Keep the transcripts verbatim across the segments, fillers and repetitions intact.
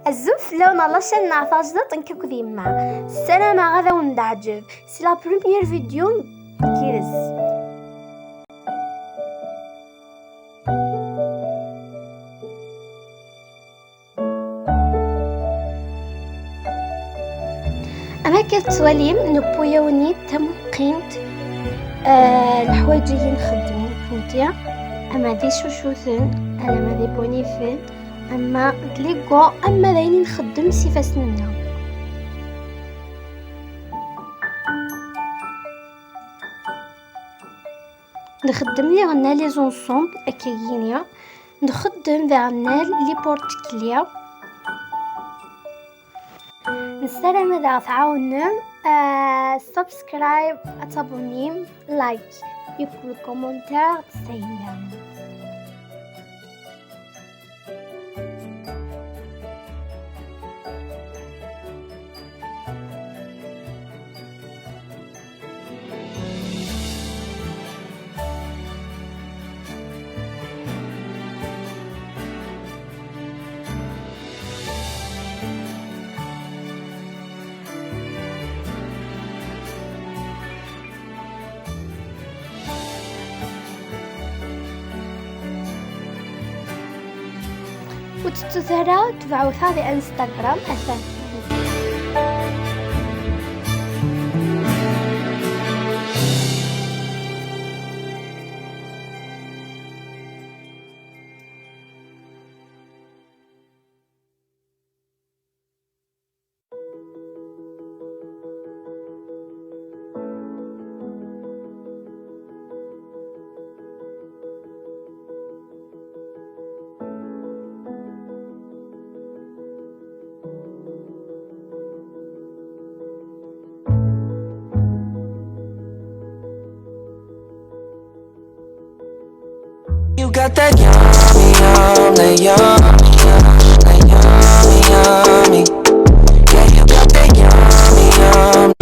Azul fell-awen, ɣer la chaîne n Ɛṭa Jdiṭ, nekk akked yemma. Ssarameɣ ad awen-d-teɛǧeb. C'est la première vidéo n Kiris. Am akka tettwalim, newwi-awen-id tamuqint, eh, leḥwayeǧ i nxeddem nekkenti, ama d icucuten, ama d ibunifen, ama d ligo, ama d ayen i nxeddem s ifassen-nneɣ. Nxeddem diɣenna les ensembles, akka yini. Nxeddem diɣenna les porte-clés. Nessaram ad aɣ-tɛawnem, ah, subscribe, ad tabunim, like, yakk le commentaire, testahim diɣenna. Ur tettut ara, tebɛut-aɣ di Instagram, atan. You got that yummy, yum, that yummy, yum, that yummy, yummy. Yeah, you got that yummy, yum.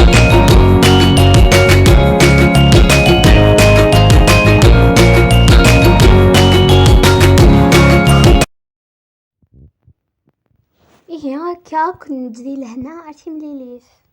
Ihi akka, ad ken-neǧǧ di lehna, ar timlilit.